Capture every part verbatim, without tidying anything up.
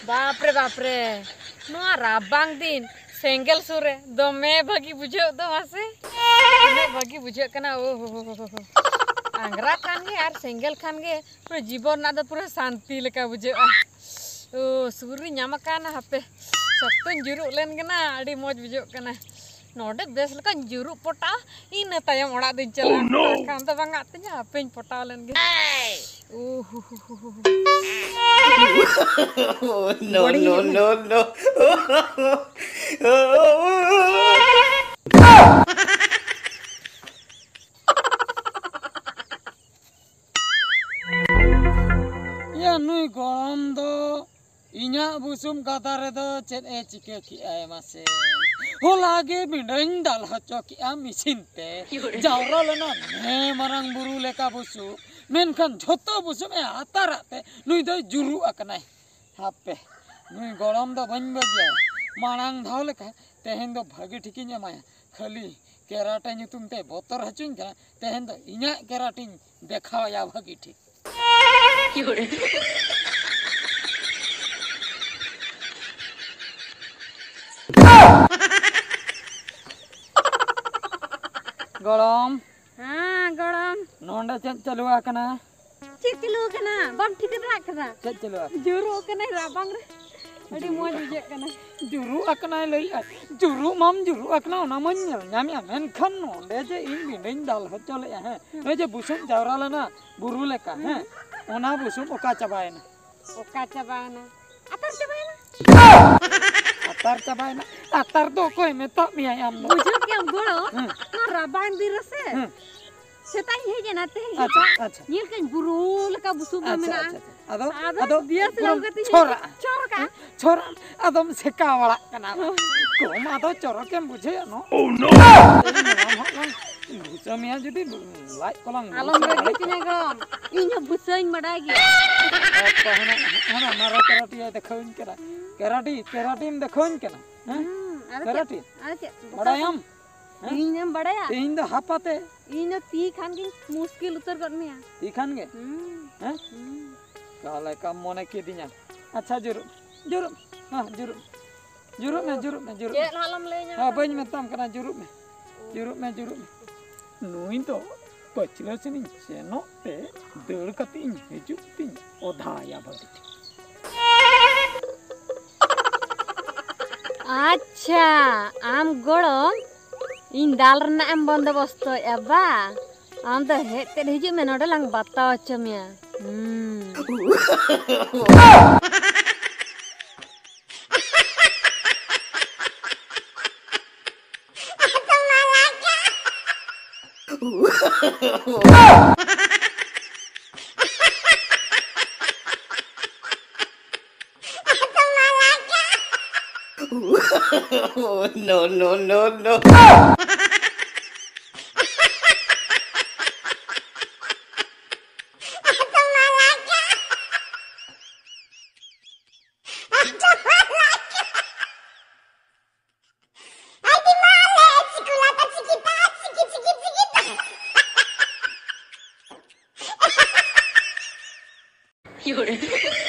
ᱵᱟᱯᱨᱮ, ᱵᱟᱯᱨᱮ, ᱱᱚᱣᱟ ᱨᱟᱵᱟᱝ ᱫᱤᱱ ᱥᱮᱸᱜᱮᱞ ᱥᱩᱨ ᱨᱮ ᱫᱚᱢᱮ ᱵᱷᱟᱹᱜᱤ ᱵᱩᱡᱷᱟᱹᱜ ᱫᱚ, ᱢᱟᱥᱮ᱾ ᱛᱤᱱᱟᱹᱜ ᱵᱷᱟᱹᱜᱤ ᱵᱩᱡᱷᱟᱹᱜ ᱠᱟᱱᱟ, ᱳ ᱦᱳ ᱦᱳ ᱦᱳ ᱦᱳ᱾ ᱟᱝᱜᱽᱨᱟ ᱠᱷᱟᱱ ᱜᱮ ᱟᱨ ᱥᱮᱸᱜᱮᱞ ᱠᱷᱟᱱ ᱜᱮ ᱯᱩᱨᱟᱹ ᱡᱤᱵᱚᱱ ᱨᱮᱱᱟᱜ ᱫᱚ ᱯᱩᱨᱟᱹ ᱥᱟᱱᱛᱤ ᱞᱮᱠᱟ ᱵᱩᱡᱷᱟᱹᱜᱼᱟ᱾ ᱳ, ᱥᱩᱨ ᱨᱤᱧ ᱧᱟᱢ ᱟᱠᱟᱱᱟ, ᱦᱟᱯᱮ ᱥᱚᱠᱛᱚᱧ ᱡᱩᱨᱩᱜ ᱞᱮᱱ ᱜᱮ ᱱᱟ, ᱟᱹᱰᱤ ᱢᱚᱡᱽ ᱵᱩᱡᱷᱟᱹᱜ ᱠᱟᱱᱟ᱾ ᱱᱚᱰᱮ ᱵᱮᱥ ᱞᱮᱠᱟᱧ ᱡᱩᱨᱩᱜ ᱯᱚᱴᱟᱜᱼᱟ, ᱤᱱᱟᱹ ᱛᱟᱭᱚᱢ ᱚᱲᱟᱜ ᱫᱚᱧ ᱪᱟᱞᱟᱜᱼᱟ᱾ Oh, no! ᱵᱟᱠᱷᱟᱱ ᱫᱚ ᱵᱟᱝ ᱟᱜ ᱛᱤᱧᱟ, ᱦᱟᱯᱮᱧ ᱯᱚᱴᱟᱣ ᱞᱮᱱ ᱜᱮ᱾ ᱳ ᱦᱳ ᱦᱳ ᱦᱳ ᱦᱳ᱾ Oh, no, ᱵᱟᱹᱲᱤᱡ no, ᱮᱱᱟ᱾ No, no. ᱭᱟ, ᱱᱩᱭ ᱜᱚᱲᱚᱢ ᱫᱚ ᱤᱧᱟᱹᱜ ᱵᱩᱥᱩᱵ ᱜᱟᱫᱟ ᱨᱮᱫᱚ ᱪᱮᱫ ᱮ ᱪᱤᱠᱟᱹ ᱠᱮᱜᱼᱟᱭ ᱢᱟᱥᱮ? ᱦᱚᱞᱟ ᱜᱮ ᱵᱤᱸᱰᱟᱹᱧ ᱫᱟᱞ ᱦᱚᱪᱚ ᱠᱮᱜᱼᱟ ᱢᱮᱥᱤᱱ ᱛᱮ᱾ ᱡᱟᱣᱨᱟ ᱞᱮᱱᱟ ᱱᱮ ᱢᱟᱨᱟᱝ ᱵᱩᱨᱩ ᱞᱮᱠᱟ ᱵᱩᱥᱩᱵ, ᱢᱮᱱᱠᱷᱟᱱ ᱡᱷᱚᱛᱚ ᱵᱩᱥᱩᱵ ᱮ ᱟᱛᱟᱨᱟᱜ ᱛᱮ ᱱᱩᱭ ᱫᱚᱭ ᱡᱩᱨᱩᱜ ᱟᱠᱟᱱᱟᱭ᱾ ᱦᱟᱯᱮ, ᱱᱩᱭ ᱜᱚᱲᱚᱢ ᱫᱚ ᱵᱟᱹᱧ ᱵᱟᱹᱜᱤᱭᱟ᱾ ᱢᱟᱲᱟᱝ ᱫᱷᱟᱣ ᱞᱮᱠᱟ ᱛᱮᱦᱮᱧ ᱫᱚ ᱵᱷᱟᱹᱜᱤ ᱴᱷᱤᱠᱤᱧ ᱮᱢᱟᱭᱟ᱾ ᱠᱷᱟᱹᱞᱤ ᱠᱮᱨᱟᱴᱮ ᱧᱩᱛᱩᱢ ᱛᱮ ᱵᱚᱛᱚᱨ ᱦᱚᱪᱚᱧ ᱠᱟᱱᱟ᱾ ᱛᱮᱦᱮᱧ ᱫᱚ ᱤᱧᱟᱹᱜ ᱠᱮᱨᱟᱴᱤᱧ ᱫᱮᱠᱷᱟᱣᱟᱭᱟ ᱵᱷᱟᱹᱜᱤ ᱴᱷᱤᱠ᱾ ᱜᱚᱲᱚᱢ᱾ ᱦᱮᱸ, ᱜᱚᱲᱚᱢ᱾ ᱱᱚᱰᱮ ᱪᱮᱫ ᱪᱟᱹᱞᱩ ᱟᱠᱟᱱᱟ? ᱪᱮᱫ ᱪᱟᱹᱞᱩ ᱟᱠᱟᱱᱟ? ᱵᱟᱢ ᱴᱷᱤᱠᱟᱹ ᱫᱟᱲᱮᱭᱟᱜ ᱠᱟᱱᱟ? ᱪᱮᱫ ᱪᱟᱹᱞᱩ ᱟᱠᱟᱱᱟ? ᱡᱩᱨᱩᱜ ᱠᱟᱱᱟᱭ ᱨᱟᱵᱟᱝ ᱨᱮ᱾ ᱟᱹᱰᱤ ᱢᱚᱡᱽ ᱵᱩᱡᱷᱟᱹᱜ ᱠᱟᱱᱟ᱾ ᱡᱩᱨᱩᱜ ᱟᱠᱟᱱᱟᱭ ᱞᱟᱹᱭᱮᱜᱼᱟᱭ᱾ ᱡᱩᱨᱩᱜ ᱢᱟᱢ ᱡᱩᱨᱩᱜ ᱟᱠᱟᱱᱟ, ᱚᱱᱟ ᱢᱟᱧ ᱧᱮᱞ ᱧᱟᱢᱮᱜᱼᱟ᱾ ᱢᱮᱱᱠᱷᱟᱱ ᱱᱚᱰᱮ ᱡᱮ ᱤᱧ ᱵᱤᱸᱰᱟᱹᱧ ᱫᱟᱞ ᱦᱚᱪᱚ ᱞᱮᱜᱼᱟ, ᱦᱮᱸ, ᱦᱩᱸ᱾ ᱱᱚᱜᱼᱚᱭ ᱡᱮ ᱵᱩᱥᱩᱵ ᱡᱟᱣᱨᱟ ᱞᱮᱱᱟ ᱵᱩᱨᱩ ᱞᱮᱠᱟ, ᱦᱮᱸ, ᱦᱩᱸ᱾ ᱚᱱᱟ ᱵᱩᱥᱩᱵ ᱚᱠᱟ ᱪᱟᱵᱟᱭᱮᱱᱟ? ᱚᱠᱟ ᱪᱟᱵᱟᱭᱮᱱᱟ? ᱟᱛᱟᱨ ᱪᱟᱵᱟᱭᱮᱱᱟ᱾ ᱟᱛᱟᱨ ᱪᱟᱵᱟᱭᱮᱱᱟ? ᱟᱛᱟᱨ ᱫᱚ ᱚᱠᱚᱭ ᱢᱮᱛᱟᱜ ᱢᱮᱭᱟᱭ ᱟᱢ ᱫᱚ? ᱵᱩᱡᱷᱟᱹᱣ ᱠᱮᱜᱼᱟᱢ ᱜᱚᱲᱚᱢ? ᱦᱮᱸ᱾ ᱱᱚᱣᱟ ᱨᱟᱵᱟᱝ ᱫᱤᱱ ᱨᱮᱥᱮ, ᱦᱮᱸ᱾ ᱥᱮᱛᱟᱜ ᱤᱧ ᱦᱮᱡ ᱮᱱᱟ ᱛᱮᱦᱮᱧ ᱟᱪᱪᱷᱟ, ᱥᱮᱛᱟᱜ, ᱟᱪᱪᱷᱟ᱾ ᱧᱮᱞ ᱠᱮᱜᱼᱟᱹᱧ ᱵᱩᱨᱩ ᱞᱮᱠᱟ ᱵᱩᱥᱩᱵ ᱢᱟ ᱟᱪᱪᱷᱟ, ᱢᱮᱱᱟᱜᱼᱟ᱾ ᱟᱪᱪᱷᱟ, ᱟᱪᱪᱷᱟ᱾ ᱟᱫᱚ, ᱟᱫᱚ ᱟᱫᱚ ᱫᱤᱭᱟ ᱥᱮ ᱯᱩᱨᱟᱹᱢ ᱞᱟᱹᱣᱠᱟᱹ ᱛᱮᱧ ᱪᱷᱚᱨᱟᱜᱼᱟ᱾ ᱪᱷᱚᱨ ᱠᱟᱜᱼᱟ᱾ ᱦᱮᱸ? ᱪᱷᱚᱨᱟᱜ ᱟᱢ, ᱟᱫᱚᱢ ᱥᱮᱠᱟᱣ ᱵᱟᱲᱟᱜ ᱠᱟᱱᱟ᱾ ᱦᱳᱭ᱾ ᱠᱚᱢ ᱟᱫᱚ ᱪᱚᱨᱚᱠᱮᱢ ᱵᱩᱡᱷᱟᱹᱣᱟ, ᱱᱚ? Oh, no! ᱛᱮᱦᱮᱧ ᱱᱚᱣᱟ ᱦᱚᱸ ᱞᱟᱝ ᱵᱷᱩᱥᱟᱹᱢᱤᱭᱟ ᱡᱩᱫᱤ ᱞᱟᱡ ᱠᱚᱞᱟᱝ ᱟᱞᱚᱢ ᱵᱷᱩᱥᱟᱹᱢ ᱨᱟᱹᱜᱤ ᱵᱟᱲᱟᱭ ᱦᱚᱪᱚᱧᱟ ᱜᱚᱲᱚᱢ, ᱤᱧ ᱦᱚᱸ ᱵᱷᱩᱥᱟᱹᱧ ᱵᱟᱰᱟᱭ ᱜᱮᱭᱟ᱾ ᱦᱟᱯᱮ ᱦᱟᱱᱟ, ᱦᱟᱱᱟ ᱢᱟᱨᱮ ᱠᱮᱨᱟᱴᱤᱭᱟᱹ ᱫᱮᱠᱷᱟᱣᱟᱹᱧ ᱠᱟᱱᱟ᱾ ᱠᱮᱨᱟᱴᱤ, ᱠᱮᱨᱟᱴᱤᱢ ᱫᱮᱠᱷᱟᱣᱟᱹᱧ ᱠᱟᱱᱟ, ᱦᱮᱸ? ᱦᱩᱸ, ᱟᱫᱚ ᱪᱮᱫ? ᱠᱮᱨᱟᱴᱤ? ᱟᱫᱚ ᱪᱮᱫ? ᱵᱟᱰᱟᱭᱟᱢ? ᱤᱧᱮᱢ ᱵᱟᱲᱟᱭᱟ? ᱤᱧ ᱫᱚ ᱦᱟᱯᱟᱛᱮ᱾ ᱤᱧ ᱫᱚ ᱛᱤ ᱠᱷᱟᱱ ᱜᱤᱧ ᱢᱩᱥᱠᱤᱞ ᱩᱛᱟᱹᱨ ᱜᱚᱫ ᱢᱮᱭᱟ᱾ ᱛᱤ ᱠᱷᱟᱱ ᱜᱮ? ᱦᱩᱸ᱾ ᱦᱮᱸ? ᱦᱩᱸ᱾ ᱛᱟᱦᱞᱮ ᱠᱟᱢ ᱢᱚᱱᱮ ᱠᱤᱫᱤᱧᱟ᱾ ᱟᱪᱪᱷᱟ, ᱡᱩᱨᱩᱜ, ᱡᱩᱨᱩᱜ᱾ ᱦᱮᱸ, ᱡᱩᱨᱩᱜ᱾ ᱡᱩᱨᱩᱜ ᱢᱮ, ᱡᱩᱨᱩᱜ ᱢᱮ, ᱡᱩᱨᱩᱜ ᱢᱮ᱾ ᱪᱮᱫ ᱦᱚᱸ ᱟᱞᱚᱢ ᱞᱟᱹᱭ ᱧᱟ᱾ ᱦᱮᱸ, ᱵᱟᱹᱧ ᱢᱮᱛᱟᱢ ᱠᱟᱱᱟ, ᱡᱩᱨᱩᱜ ᱢᱮ᱾ ᱡᱩᱨᱩᱜ ᱢᱮ, ᱡᱩᱨᱩᱜ ᱢᱮ᱾ ᱱᱩᱭ ᱫᱚ ᱯᱟᱹᱪᱷᱞᱟᱹ ᱥᱮᱱᱤᱧ ᱥᱮᱱᱚᱜ ᱛᱮ ᱫᱟᱹᱲ ᱠᱟᱛᱮ ᱤᱧ ᱦᱤᱡᱩᱜ ᱛᱤᱧ ᱚᱫᱷᱟᱭᱟ ᱵᱷᱟᱹᱜᱤ ᱴᱷᱤᱠ᱾ ᱟᱪᱪᱷᱟ, ᱟᱢ ᱜᱚᱲᱚᱢ, ᱤᱧ ᱫᱟᱞ ᱨᱮᱱᱟᱜ ᱮᱢ ᱵᱚᱱᱫᱚᱵᱚᱥᱛᱚᱭᱮᱫᱼᱟ ᱵᱟ? ᱟᱢ ᱫᱚ ᱦᱮᱡ ᱛᱮᱫ ᱦᱤᱡᱩᱜ ᱢᱮ, ᱱᱚᱰᱮ ᱞᱟᱝ ᱵᱟᱛᱟᱣ ᱦᱚᱪᱚ ᱢᱮᱭᱟ᱾ ᱦᱩᱸ᱾ No, no, no, no.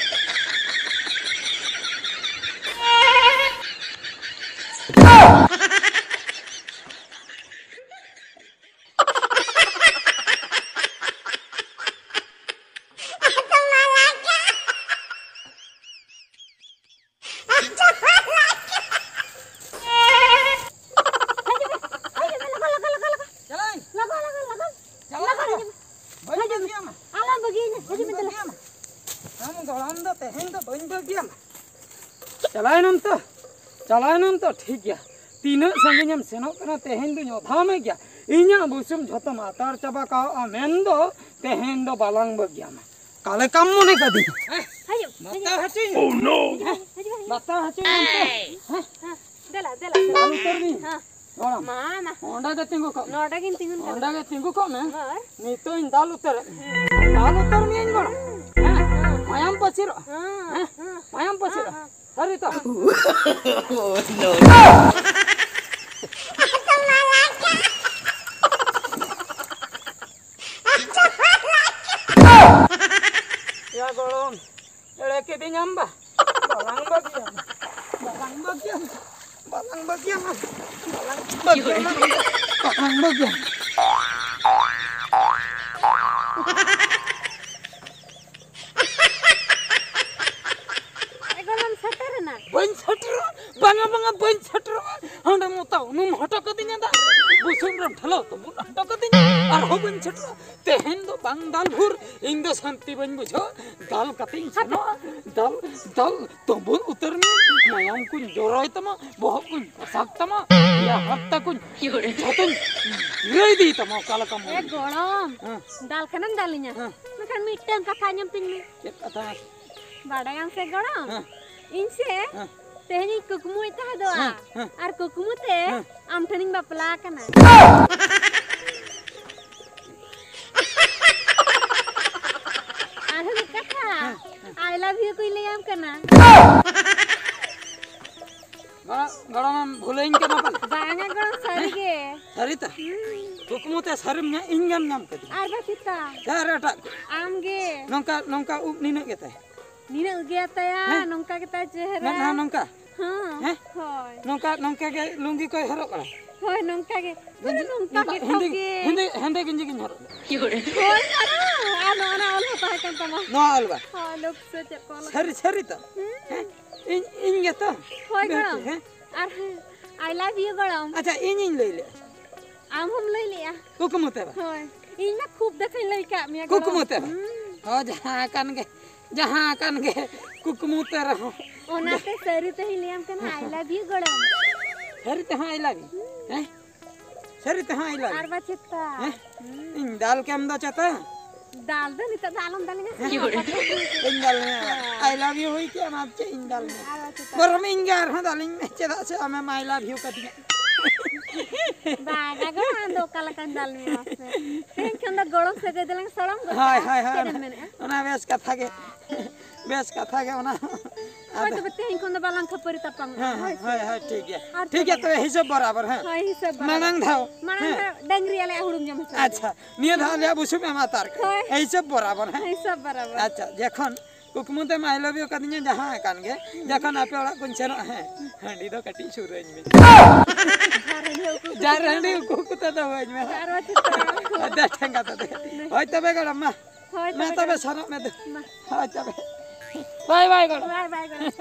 ᱪᱟᱞᱟᱣᱮᱱ᱾ ᱪᱟᱞᱟᱣᱮᱱ ᱛᱚ᱾ ᱵᱟᱹᱧ ᱵᱟᱹᱜᱤᱭᱟ ᱢᱟ᱾ ᱟᱞᱚᱢ ᱵᱟᱹᱜᱤᱭᱟᱹᱧᱟ᱾ ᱦᱤᱡᱩᱜ ᱢᱮ, ᱫᱮᱞᱟ᱾ ᱵᱟᱹᱜᱤᱭᱟ ᱢᱟ᱾ ᱟᱢ ᱜᱚᱲᱚᱢ ᱫᱚ ᱛᱮᱦᱮᱧ ᱫᱚ ᱵᱟᱹᱧ ᱵᱟᱹᱜᱤᱭᱟ ᱢᱟ᱾ ᱪᱟᱞᱟᱣᱮᱱᱟᱢ ᱛᱚ? ᱪᱟᱞᱟᱣᱮᱱᱟᱢ ᱛᱚ? ᱴᱷᱤᱠ ᱜᱮᱭᱟ᱾ ᱛᱤᱱᱟᱹᱜ ᱥᱟᱺᱜᱤᱧᱮᱢ ᱥᱮᱱᱚᱜ ᱠᱟᱱᱟ, ᱛᱮᱦᱮᱧ ᱫᱚᱧ ᱚᱫᱷᱟᱣ ᱢᱮ ᱜᱮᱭᱟ᱾ ᱤᱧᱟᱹᱜ ᱵᱩᱥᱩᱵ ᱡᱷᱚᱛᱚᱢ ᱟᱛᱟᱨ ᱪᱟᱵᱟ ᱠᱟᱜᱼᱟ, ᱢᱮᱱᱫᱚ ᱛᱮᱦᱮᱧ ᱫᱚ ᱵᱟᱞᱟᱝ ᱵᱟᱹᱜᱤᱭᱟ ᱢᱟ᱾ ᱠᱟᱞᱮ ᱠᱟᱢ ᱢᱚᱱᱮ ᱠᱟᱫᱤᱧᱟ᱾ ᱦᱮᱸ? ᱦᱤᱡᱩᱜ, ᱦᱤᱡᱩᱜ᱾ ᱵᱟᱛᱟᱣ ᱦᱚᱪᱚᱭ ᱢᱮ᱾ ᱦᱤᱡᱩᱜ, ᱦᱤᱡᱩᱜ, ᱦᱤᱡᱩᱜ᱾ ᱵᱟᱛᱟᱣ ᱦᱚᱪᱚᱭ ᱢᱮ ᱚᱱᱛᱮ᱾ ᱦᱮᱸ? ᱦᱮᱸ, ᱫᱮᱞᱟ, ᱫᱮᱞᱟ, ᱫᱮᱞᱟ᱾ ᱫᱟᱞ ᱩᱛᱟᱹᱨ ᱢᱮ᱾ ᱦᱮᱸ᱾ ᱜᱚᱲᱚᱢ᱾ ᱢᱟ, ᱢᱟ᱾ ᱚᱸᱰᱮ ᱜᱮ ᱛᱤᱸᱜᱩ ᱠᱚᱜ ᱢᱮ᱾ ᱱᱚᱰᱮ ᱜᱤᱧ ᱛᱤᱸᱜᱩᱱ ᱠᱟᱱᱟ᱾ ᱚᱸᱰᱮ ᱜᱮ ᱛᱤᱸᱜᱩ ᱠᱚᱜ ᱢᱮ᱾ ᱦᱳᱭ᱾ ᱱᱤᱛᱚᱜ ᱤᱧ ᱫᱟᱞ ᱩᱛᱟᱹᱨᱮᱫ ᱢᱮ᱾ ᱦᱮᱸ᱾ ᱫᱟᱞ ᱩᱛᱟᱹᱨ ᱢᱤᱭᱟᱹᱧ ᱜᱚᱲᱚᱢ᱾ ᱦᱮᱸ? ᱦᱮᱸ᱾ ᱢᱟᱭᱟᱢ ᱯᱟᱹᱥᱤᱨᱚᱜᱼᱟ᱾ ᱦᱮᱸ᱾ ᱦᱮᱸ? ᱦᱮᱸ᱾ ᱢᱟᱭᱟᱢ ᱯᱟᱹᱥᱤᱨᱚᱜᱼᱟ᱾ ᱦᱮᱸ, ᱦᱮᱸ᱾ ᱥᱟᱹᱨᱤ ᱛᱚ? No, no. ᱵᱮᱧᱟᱢ ᱵᱟ᱾ ᱵᱟᱞᱟᱝ ᱵᱟᱹᱜᱤᱭᱟᱢᱟ᱾ ᱵᱟᱞᱟᱝ ᱵᱟᱹᱜᱤᱭᱟᱢᱟ᱾ ᱵᱟᱞᱟᱝ ᱵᱟᱹᱜᱤᱭᱟᱢᱟ᱾ ᱵᱟᱞᱟᱝ ᱵᱟᱹᱜᱤᱭᱟᱢᱟ᱾ ᱵᱟᱞᱟᱝ ᱵᱟᱹᱜᱤᱭᱟᱢᱟ᱾ ᱮ ᱜᱚᱲᱚᱢ ᱥᱮᱴᱮᱨᱮᱱᱟ? ᱵᱟᱹᱧ ᱥᱮᱴᱮᱨᱚᱜᱼᱟ᱾ ᱵᱟᱝᱟ, ᱵᱟᱝᱟ, ᱵᱟᱹᱧ ᱥᱮᱴᱮᱨᱚᱜᱼᱟ᱾ ᱦᱟᱸᱰᱮ ᱢᱚᱛᱟ ᱩᱱᱩᱢ ᱦᱚᱴᱚ ᱠᱟᱹᱫᱤᱧᱟ ᱫᱟᱜ᱾ ᱵᱩᱥᱩᱵ ᱨᱮᱢ ᱴᱷᱮᱞᱟᱣ ᱛᱩᱢᱵᱩᱫ ᱦᱚᱴᱚ ᱠᱟᱹᱫᱤᱧᱟ᱾ ᱟᱨᱦᱚᱸ ᱵᱟᱹᱧ ᱥᱮᱴᱮᱨᱚᱜᱼᱟ᱾ ᱛᱮᱦᱮᱧ ᱫᱚ ᱵᱟᱝ ᱫᱟᱞ ᱵᱷᱳᱨ, ᱤᱧ ᱫᱚ ᱥᱟᱱᱛᱤ ᱵᱟᱹᱧ ᱵᱩᱡᱷᱟᱹᱣᱟ᱾ ᱫᱟᱞ ᱠᱟᱛᱮᱧ ᱥᱮᱱᱚᱜᱼᱟ᱾ ᱫᱟᱞ, ᱫᱟᱞ ᱛᱩᱢᱵᱩᱫ ᱩᱛᱟᱹᱨ ᱢᱮ᱾ ᱢᱟᱭᱟᱢ ᱠᱚᱧ ᱡᱚᱨᱚᱭ ᱛᱟᱢᱟ, ᱵᱚᱦᱚᱜ ᱠᱚᱧ ᱯᱚᱥᱟᱜ ᱛᱟᱢᱟ, ᱤᱭᱟᱹ ᱦᱟᱨᱛᱟ ᱠᱚᱧ ᱡᱷᱚᱛᱚᱧ ᱜᱤᱨᱟᱹ ᱤᱫᱤᱭ ᱛᱟᱢᱟ᱾ ᱚᱠᱟ ᱞᱮᱠᱟᱢ ᱮ ᱢᱚᱱᱮᱭᱟ? ᱜᱚᱲᱚᱢ, ᱦᱮᱸ᱾ ᱫᱟᱞ ᱠᱷᱟᱱᱮᱢ ᱫᱟᱞᱤᱧᱟ᱾ ᱦᱮᱸ᱾ ᱢᱮᱱᱠᱷᱟᱱ ᱢᱤᱫᱴᱟᱝ ᱠᱟᱛᱷᱟ ᱟᱸᱡᱚᱢ ᱛᱤᱧ ᱢᱮ᱾ ᱪᱮᱫ ᱠᱟᱛᱷᱟ? ᱵᱟᱰᱟᱭᱟᱢ ᱥᱮ ᱜᱚᱲᱚᱢ, ᱦᱮᱸ᱾ ᱤᱧ ᱥᱮ ᱦᱮᱸ᱾ ᱛᱮᱦᱮᱧᱤᱧ ᱠᱩᱠᱢᱩᱭᱮᱫ ᱛᱟᱦᱮᱸᱫᱚᱜᱼᱟ᱾ ᱦᱮᱸ, ᱦᱮᱸ᱾ ᱟᱨ ᱠᱩᱠᱢᱩ ᱛᱮ ᱦᱮᱸ᱾ ᱟᱢ ᱴᱷᱮᱱᱤᱧ ᱵᱟᱯᱞᱟ ᱟᱠᱟᱱᱟ᱾ ᱟᱨᱦᱚᱸ ᱢᱤᱫ ᱠᱟᱛᱷᱟ, ᱦᱮᱸ, ᱦᱮᱸ᱾ I love you ᱠᱚᱧ ᱞᱟᱹᱭᱟᱢ ᱠᱟᱱᱟ᱾ ᱜᱚᱲᱚ-, ᱜᱚᱲᱚᱢᱮᱢ ᱵᱷᱩᱞᱟᱹᱧ ᱠᱟᱱᱟ ᱯᱟᱞᱮ? ᱵᱟᱝᱟ ᱜᱚᱲᱚᱢ, ᱥᱟᱹᱨᱤ ᱦᱮᱸ? ᱜᱮ᱾ ᱥᱟᱹᱨᱤ ᱛᱮ? ᱦᱩᱸ᱾ ᱠᱩᱠᱢᱩ ᱛᱮ ᱥᱟᱹᱨᱤᱢ ᱧᱟ-, ᱤᱧ ᱜᱮᱢ ᱧᱟᱢ ᱠᱟᱫᱤᱧᱟ᱾ ᱟᱨ ᱵᱟᱝ ᱪᱮᱛᱟ? ᱥᱮ ᱟᱨ ᱮᱴᱟᱜ ᱠᱚ? ᱟᱢ ᱜᱮ᱾ ᱱᱚᱝᱠᱟ, ᱱᱚᱝᱠᱟ ᱩᱵ ᱱᱤᱱᱟᱹᱜ ᱜᱮᱛᱟᱭ? ᱱᱤᱱᱟᱹᱜ ᱜᱮᱭᱟ ᱛᱟᱭᱟ, ᱦᱮᱸ? ᱱᱚᱝᱠᱟ ᱜᱮᱛᱟᱭ ᱪᱮᱦᱨᱟ᱾ ᱢᱮᱫᱦᱟ ᱱᱚᱝᱠᱟ? ᱦᱮᱸ, ᱦᱮᱸ? ᱦᱳᱭ᱾ ᱱᱚᱝᱠᱟ, ᱱᱚᱝᱠᱟ ᱜᱮ ᱞᱩᱝᱜᱤ ᱠᱚᱭ ᱦᱚᱨᱚᱜ ᱵᱟᱲᱟᱭᱟ? ᱦᱳᱭ, ᱱᱚᱝᱠᱟ ᱜᱮ᱾ ᱯᱩᱨᱟᱹ ᱜᱮᱧᱡᱤ, ᱱᱚᱝᱠᱟ ᱱᱚᱝᱠᱟ ᱜᱮ ᱦᱮᱸᱫᱮ, ᱴᱷᱟᱹᱣᱠᱟᱹ᱾ ᱦᱮᱸᱫᱮ, ᱦᱮᱸᱫᱮ ᱜᱮᱧᱡᱤ ᱜᱤᱧ ᱦᱚᱨᱚᱜ ᱞᱮᱫᱟ᱾ ᱦᱳᱭ, ᱟᱨᱚ, ᱟᱨ ᱱᱚᱜᱼᱚ ᱱᱟ ᱚᱞ ᱦᱚᱸ ᱛᱟᱦᱮᱸ ᱠᱟᱱ ᱛᱟᱢᱟ᱾ ᱱᱚᱣᱟ ᱚᱞ ᱵᱟ? ᱦᱳᱭ, ᱞᱳᱠ ᱥᱮ ᱪᱮᱫ ᱠᱚ ᱚᱞ ᱥᱟᱹᱨᱤ, ᱠᱟᱱᱟ? ᱥᱟᱹᱨᱤ ᱛᱚ? ᱦᱩᱸ᱾ ᱦᱮᱸ? ᱤᱧ, ᱤᱧ ᱜᱮᱛᱚ? ᱦᱳᱭ, ᱵᱮᱥ, ᱜᱚᱲᱚᱢ᱾ ᱦᱮᱸ? ᱟᱨ ᱦᱮᱸ, I love you, ᱜᱚᱲᱚᱢ᱾ ᱟᱪᱪᱷᱟ, ᱤᱧᱤᱧ ᱞᱟᱹᱭ ᱞᱮᱫᱼᱟ᱾ ᱟᱢ ᱦᱚᱢ ᱞᱟᱹᱭ ᱞᱮᱫᱼᱟ᱾ ᱠᱩᱠᱢᱩ ᱛᱮ ᱵᱟ? ᱦᱳᱭ᱾ ᱤᱧ ᱢᱟ ᱠᱷᱩᱵ ᱫᱮᱠᱷᱟᱧ ᱞᱟᱹᱭ ᱠᱟᱜ ᱢᱮᱭᱟ, ᱜᱚᱲᱚᱢ᱾ ᱠᱩᱠᱢᱩ ᱛᱮ ᱵᱟ? ᱦᱩᱸ᱾ ᱦᱚᱸ, ᱡᱟᱦᱟᱸ ᱠᱟᱱ ᱜᱮ, ᱡᱟᱦᱟᱸ ᱠᱟᱱ ᱜᱮ, ᱠᱩᱠᱢᱩ ᱛᱮ ᱨᱮᱦᱚᱸ᱾ ᱚᱱᱟᱛᱮ ᱥᱟᱹᱨᱤ ᱛᱮᱦᱚᱧ ᱞᱟᱹᱭᱟᱢ ᱠᱟᱱᱟ, I love you, ᱜᱚᱲᱚᱢ᱾ ᱥᱟᱹᱨᱤ ᱛᱮᱦᱚᱸ I love you? ᱦᱩᱸ᱾ ᱦᱮᱸ? ᱥᱟᱹᱨᱤ ᱛᱮᱦᱚᱸ I love you? ᱟᱨ ᱵᱟ ᱪᱮᱛᱟ? ᱦᱮᱸ? ᱦᱩᱸ᱾ ᱤᱧ ᱫᱟᱞ ᱠᱮᱢ ᱫᱚ ᱪᱮᱛᱟ? ᱫᱟᱞ ᱫᱚ ᱱᱤᱛᱚᱜ ᱫᱚ ᱟᱞᱚᱢ ᱫᱟᱞᱤᱧᱟ᱾ ᱤᱧ ᱫᱟᱞ ᱢᱮᱭᱟ᱾ ᱦᱮᱸ᱾ I love you ᱦᱩᱭ ᱠᱮᱜᱼᱟ, ᱚᱱᱟ ᱪᱮᱫ ᱤᱧ ᱫᱟᱞ ᱢᱮᱭᱟ? ᱟᱨ ᱵᱟ ᱪᱮᱛᱟ? ᱵᱚᱨᱚᱢ ᱤᱧ ᱜᱮ ᱟᱨᱦᱚᱸ ᱫᱟᱞᱤᱧ ᱢᱮ, ᱪᱮᱫᱟᱜ ᱥᱮ ᱟᱢᱮᱢ I love you ᱠᱟᱫᱤᱧᱟ᱾ ᱵᱟᱝᱟ ᱜᱚ, ᱟᱢ ᱫᱚ ᱚᱠᱟ ᱞᱮᱠᱟᱧ ᱫᱟᱞ ᱢᱮᱭᱟ ᱢᱟᱥᱮ? ᱛᱮᱦᱮᱧ ᱠᱷᱚᱱ ᱫᱚ ᱜᱚᱲᱚᱢ ᱥᱟᱹᱜᱟᱹᱭ ᱫᱚᱞᱟᱝ ᱥᱚᱲᱚᱢ ᱜᱚᱫ ᱦᱳᱭ, ᱠᱟᱜᱼᱟ᱾ ᱦᱳᱭ, ᱦᱳᱭ, ᱪᱮᱫ ᱮᱢ ᱚᱱᱟ, ᱢᱮᱱᱮᱫᱼᱟ? ᱚᱱᱟ ᱵᱮᱥ ᱠᱟᱛᱷᱟ ᱜᱮ, ᱚᱱᱟ ᱦᱳᱭ, ᱟᱫᱚ ᱛᱚᱵᱮ ᱛᱮᱦᱮᱧ ᱠᱷᱚᱱ ᱫᱚ ᱵᱟᱞᱟᱝ ᱠᱷᱟᱹᱯᱟᱹᱨᱤ ᱛᱟᱯᱟᱢᱚᱜᱼᱟ, ᱦᱮᱸ, ᱦᱳᱭ ᱦᱮᱸ, ᱥᱮ? ᱦᱳᱭ, ᱦᱳᱭ, ᱴᱷᱤᱠ ᱜᱮᱭᱟ᱾ ᱟᱨ ᱴᱷᱤᱠ ᱜᱮᱭᱟ, ᱛᱚᱵᱮ? ᱛᱚᱵᱮ ᱦᱤᱥᱟᱹᱵ ᱵᱚᱨᱟᱵᱚᱨ, ᱦᱮᱸ? ᱦᱳᱭ, ᱦᱤᱥᱟᱹᱵ ᱵᱚᱨᱟᱵᱚᱨ᱾ ᱢᱟᱲᱟᱝ ᱫᱷᱟᱣ, ᱢᱟᱲᱟᱝ ᱦᱮᱸ? ᱫᱷᱟᱣ ᱰᱟᱹᱝᱨᱤ ᱟᱞᱮᱭᱟᱜ ᱦᱩᱲᱩᱢ ᱡᱚᱢ ᱦᱚᱪᱚ ᱞᱮᱭᱟ᱾ ᱟᱪᱪᱷᱟ, ᱱᱤᱭᱟᱹ ᱫᱷᱟᱣ ᱟᱞᱮᱭᱟᱜ ᱵᱩᱥᱩᱵ ᱮᱢ ᱟᱛᱟᱨ ᱠᱟᱜᱼᱟ᱾ ᱦᱳᱭ᱾ ᱦᱤᱥᱟᱹᱵ ᱵᱚᱨᱟᱵᱚᱨ, ᱦᱮᱸ? ᱦᱤᱥᱟᱹᱵ ᱵᱚᱨᱟᱵᱚᱨ᱾ ᱟᱪᱪᱷᱟ, ᱡᱚᱠᱷᱚᱱ ᱠᱩᱠᱢᱩ ᱛᱮᱢ ᱟᱭ ᱞᱟᱵᱷ ᱭᱩ ᱠᱟᱫᱤᱧᱟ ᱡᱟᱦᱟᱸ ᱟᱠᱟᱱ ᱜᱮ, ᱡᱚᱠᱷᱚᱱ ᱟᱯᱮ ᱚᱲᱟᱜ ᱠᱚᱧ ᱥᱮᱱᱚᱜᱼᱟ, ᱦᱮᱸ, ᱦᱟᱺᱰᱤ ᱫᱚ ᱠᱟᱹᱴᱤᱡ ᱥᱩᱨᱟᱹᱧ ᱢᱮ᱾ ᱡᱟᱨ ᱦᱟᱺᱰᱤ ᱩᱠᱩ ᱩᱠᱩ ᱛᱮ ᱫᱚᱦᱚᱧ ᱢᱮ᱾ ᱟᱫᱚ ᱴᱷᱮᱸᱜᱟ ᱛᱮ᱾ ᱦᱳᱭ ᱛᱚᱵᱮ ᱜᱚᱲᱚᱢ ᱢᱟ᱾ ᱦᱳᱭ ᱢᱟ ᱛᱚᱵᱮ ᱜᱚᱲᱚᱢ᱾ ᱥᱮᱱᱚᱜ ᱢᱮ ᱫᱩ᱾ ᱢᱟ᱾ ᱦᱳᱭ ᱛᱚᱵᱮ᱾ ᱵᱟᱭ ᱵᱟᱭ ᱜᱚᱲᱚᱢ᱾ ᱵᱟᱭ ᱵᱟᱭ ᱜᱚᱲᱚᱢ᱾